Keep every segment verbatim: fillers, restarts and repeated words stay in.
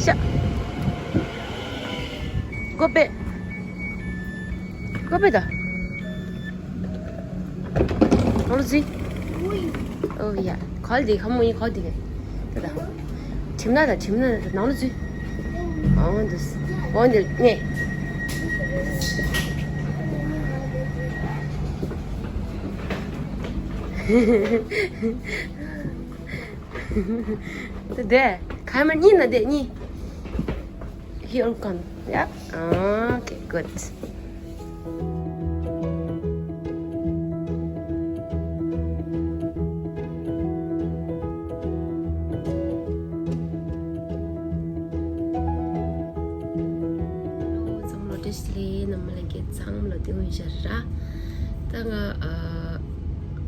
Go back. Go back. What is it? Oh yeah. Call the, come on, call the. ད་ད། ཁྲིམས་ན་ད་ཁྲིམས་ན་ད་ནང་ལ་ཚུད། ཨང་འདུག་ཨང་འདི་ནས། དེ་དེ་ཁ་མ་གཉིས་ན་དེ་གཉིས། Here come. Yeah. Okay, good. Hello, ཚང་མ་ལོ་བཀྲ་ཤིས་བདེ་ལེགས། རྣམ་པ་ལྷན་རྒྱས་ཚང་མ་ལོ་བདེ་མོ་ཡིན་ཤག་ར། ད་ང་ཨ་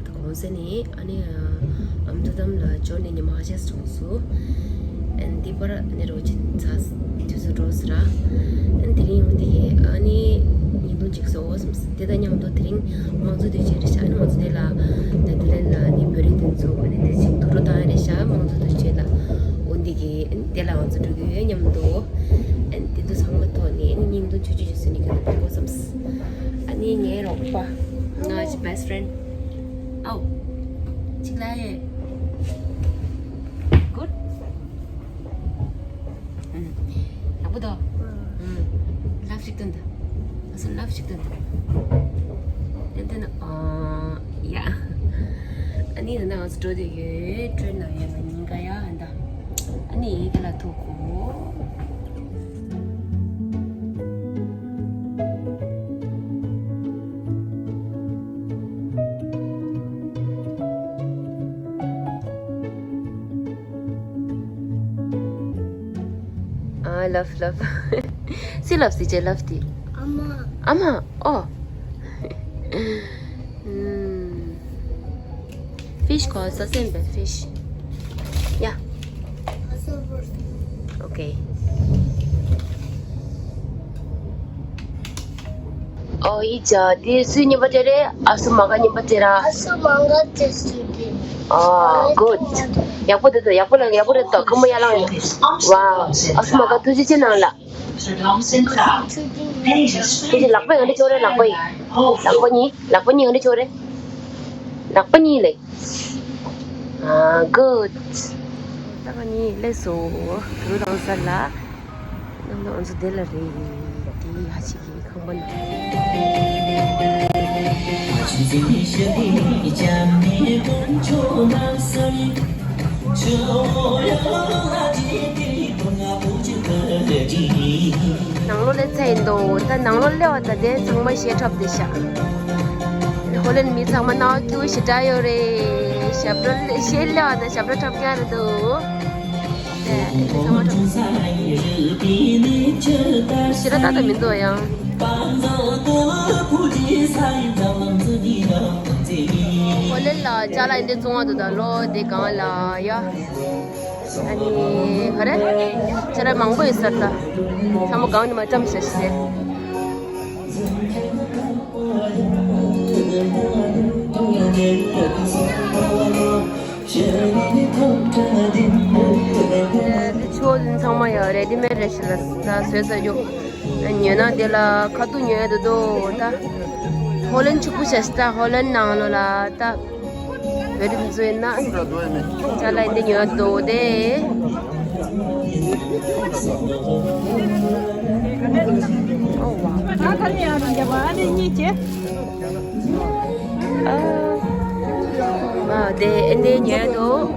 ད་གོང་ས་ནས་ཨ་ནི་ཨ་ཨ་མདོ་དམ་ལ་འབྱོར་ནས་ཉི་མ་ཁ་ཤས་སོང་སོང་། ཨན་འདི་པར་ཨ་ནི་རོགས་ཅིག་ཚ་དུས་ཚོད་འགྲོ་སོང་ར། ཨན་དེ་རིང་ཡོང་དེ་ཨ་ནི་ཉིན་ཐུང་ཅིག་བཟོ་འོ་བསམ་སོང་། དེ་དང་མཉམ་དུ་དེ་རིང་དམངས་གཙོ་དུས་ཆེན་རེད་ཤག་ཨ་ནི་དམངས་གཙོ་དེ་ལ་ནེ་དྷ་ལན་ལ་ཨ་ནི་བོད་རིགས་དེ་ཚོ་ཨ་ནི་དེ་ཅིག་དུག་སྦྲུལ་བཏང་ཡ་རེད་ཤག་དམངས་གཙོ་དུས་ཆེན་ལ་འོ་འདི་གི་ཨན་དེ་ལ་ང་ཚོ་འགྲོ་གི་ཡོད་མཉམ་དུ། ཨན་དེ་ཚོ་ཚང་མ་ཐོག་ནས་ཨ་ནི་ཉིན་ཐུང་ཆུང་ཆུང་ཅིག་བཟོས་ནས་ཁྱོད་ཚོ་སྤྲད་འོ་བསམ་སོང་། ཨ་ནི་ངའི་རོགས་པ། ང་ཅི་best friend། ཨའོ། ཅིག་ལ་ཡེ། Good། ཨུམ། ཡག་པོ་འདུག་ཨུམ། ལབ་ཞིག་སྟོན་ད། ང་ཚོ་ལབ་ཞིག་སྟོན་ད། ཏན་ཏན་ཨ། ཡ། ཨ་ནི་ད་ནང་ང་ཚོ་འགྲོ་འདོད་ཡོད། ཊེན་ནང་ཡོད་ན་ཉིན་ག་ཡ་ཨ་ད། ཨ་ནི་ཡི་གེ་ལ་ཐུག་གོ། ཨ་ལབ་ལབ། སུས་ལབ་སི་ཅེ་ལབ་དི། ཨ་མ། ཨ་མ། ཨོ། ཨུམ། ཕིཤ་ཁོ་ས་སེམས་པའི་ཕིཤ། ཡ། ཨོ་ཀེ། ཨོ་ཡི་ཅག་དེ་སུའི་རྙིང་པ་དེ་རེད། ཨ་སུ་མ་ག་རྙིང་པ་དེ་ར། ཨ་སུ་མ་ག་དེ་སུ་དེ། ཨ་གུཌ། ཡག་པོ་འདུག་ད། ཡག་པོ་ལ་ཡག་པོ་རེད་ད། ཁ་མོ་ཡར་ལངས་ཡོད། ཝའོ། ཨ་སུ་མ་ག་ཐུགས་རྗེ་ཆེ་གནང་ལ། དེ་ལག་པ་ཡང་འདྲ་ཆོག་རེད། ལག་པ་ཡིན། ལག་པ་གཉིས། ལག་པ་གཉིས་ཡང་འདྲ་ཆོག་རེད། ལག་པ་གཉིས་ལེ། ཨ་གུཌ། ད་ང་གཉིས་སླེབས་སོང་། བོད་རང་ས་ལ། ནང་ལོགས་ང་ཚོ་འདི་ལ་རེད། དེ་ཧ་ཅི་གི་ཁང་པ་ནང་། ནང་ལོགས་སླེབས་ཚར་ཡིན་འདུག་ད་ནང་ལོགས་སླེབས་པ་ད་དེ་ཚང་མ་གཞས་འཁྲབ་བསྡད་ཤག་ཧོ་ལན་མི་ཚང་མ་སྣང་བ་སྐྱིད་པོ་ཞེ་དྲག་ཡོད་རེད། ཞབས་བྲོ་གཞས་སླེབས་པ་ད་ཞབས་བྲོ་འཁྲབ་མཁན་རེད་འདུག་དེ་ཚང་མ་འཁྲབ། ཞེ་དྲག་ཏག་ཏག་མི་འདུག་ཡང་། ཧོ་ལན་ལ་ཅ་ལག་འདི་བཙོང་བ་འདུག་ད་ལོ་དེ་གང་ལ་ཡ། ཨ་ནི་ག་རེ། ཅ་ལག་མང་པོ་ཡོད་ས་རེད་ད། ཚང་མ་གང་ནས་མ་བཀྲམ་བཞག་ཤག་ཟེར། འདི་ཕྱོགས་འདི་ཚང་མ་ཡང་རེ་ཌི་མེཌ་རེད་ཤག་ལ་ད་བཟོས་ཚར་རྒྱུ། ཉོས་ན་དེ་ལ་ཁ་ཐུག་ཉོས་འདུག་འདུག་ད། ཧོ་ལན་ཕྱུག་པོ་ཤ་སྟག་ཧོ་ལན་ནང་ལོགས་ལ་ད། བོད་རིགས་ཚོས་ན། ཅ་ལག་འདི་ཉོས་འདུག་དེ། ཨོ་ཝ། ཨ་དེ་འདི་ཉོས་འདུག་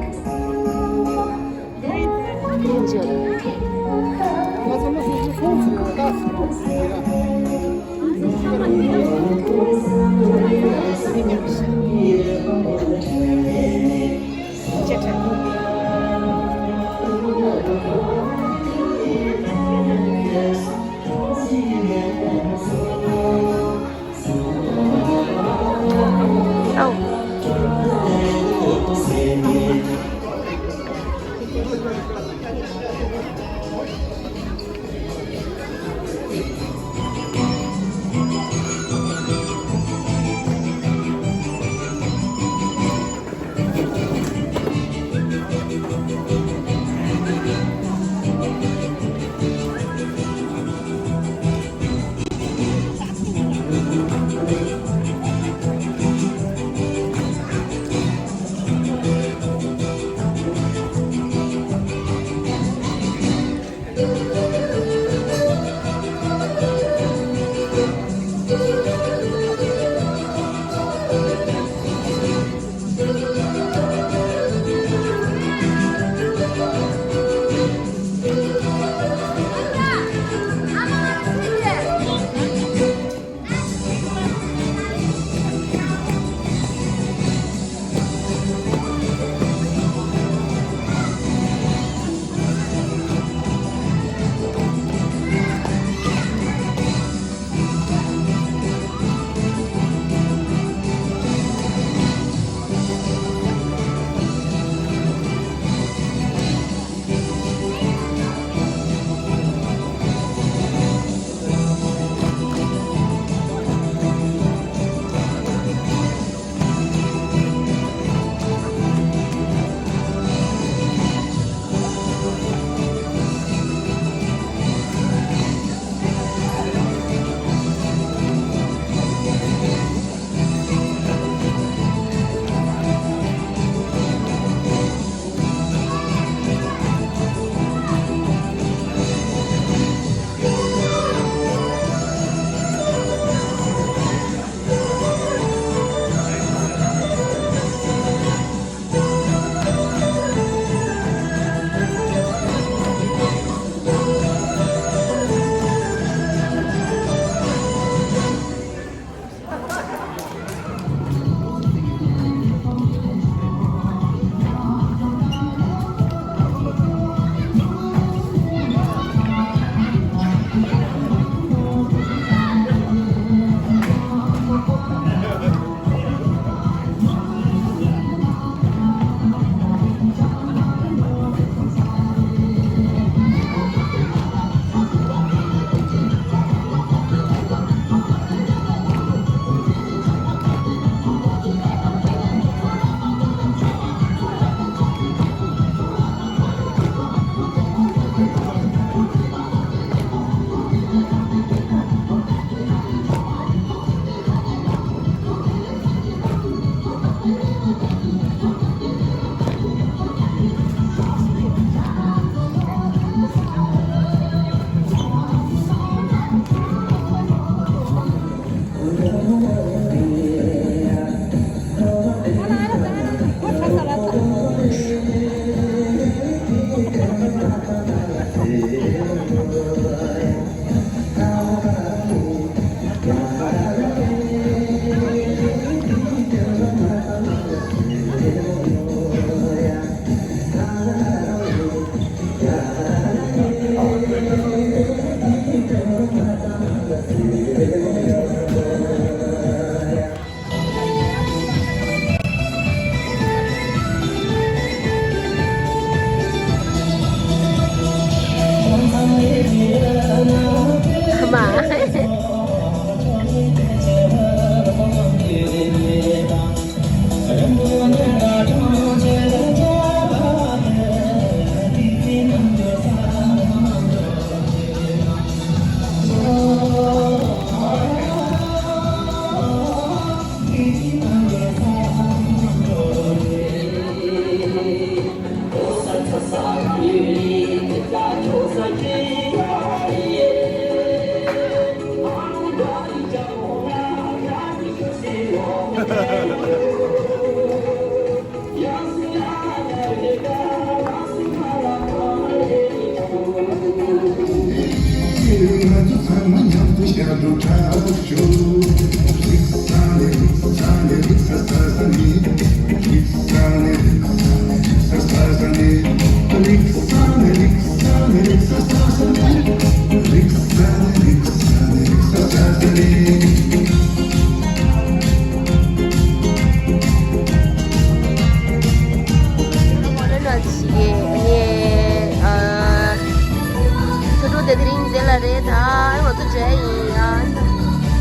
ཐུགས་སྤྲོ་དེ་དེ་རིང་འདི་ལ་རེད། ད་ང་ཚོ་འགྲོ་ཡ་ཡིན་ཡ།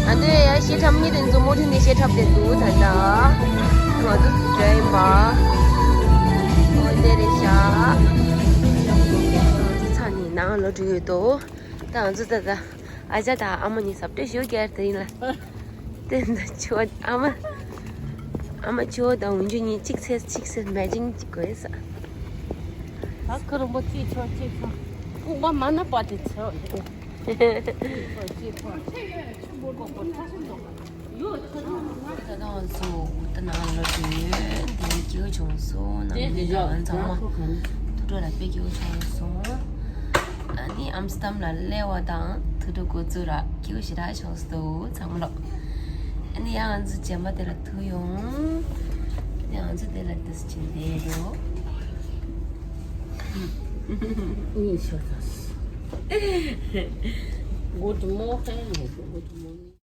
ང་ཚོ་ཡ་ཤེལ་ཁྲབ་གཉིས་དེ་ཚོ་མོ་ཊ་ནས་ཤེལ་ཁྲབ་དེ་འདུག་ད་ལྟ་ང་ཚོ་འགྲོ་ཡ་ཡིན་པ། འོ་དེ་རེད་ཤག་ང་ཚོ་ཚང་ནས་ནང་ལོག་འགྲོ་ཡོད་དོ། ད་ང་ཚོ་ད་ད། ཨ་ཅག་དང་ཨ་མ་གཉིས་ཟབ་སྤྲོས་ཞུ་རྒྱུ་དེ་ཡིན་ལ། དེ་འདྲ་ཆུ་བ་ཨ་མ། ཨ་མ་ཆུ་བ་དང་འོན་ཆུ་གཉིས་གཅིག་ཚེས་གཅིག་ཚེས་མེ་ཅིང་གཅིག་དགོས་ས། ད་ཁོ་རང་པོ་ཅི་ཆོག་ཅི་ཆོག་ཁོག་པ་མ་ན་པ་དེ་ཆོག་ཅི་ཆོག་ཅི་ཆོག་ཁོག་པ་ཐོག་སོང་། ད་ང་ཚོ་ད་ནང་ལོག་དུས་འདི་སྐྱིད་པོ་བྱུང་སོང་། ནང་མི་གང་ཚང་མ་ཐུགས་སྤྲོ་ལ་དཔེ་སྐྱིད་པོ་བྱུང་སོང་། ཨ་ནི་ཨམ་སི་ཏམ་ལ་སླེབས་པ་དང་ཐུགས་སྤྲོ་འགོ་བཙུགས་ར་སྐྱིད་པོ་ཞེ་དྲག་བྱུང་སོང་ཚང་མ་ལོ། ཨ་ནི་ཡང་ང་ཚོ་རྗེས་མ་དེ་ལ་ཐུག་ཡོང་། ཨ་ནི་ང་ཚོ་དེ་ལ་འདི་སུ་ཅིག་བསྡད་རོགས། Good morning. Good morning.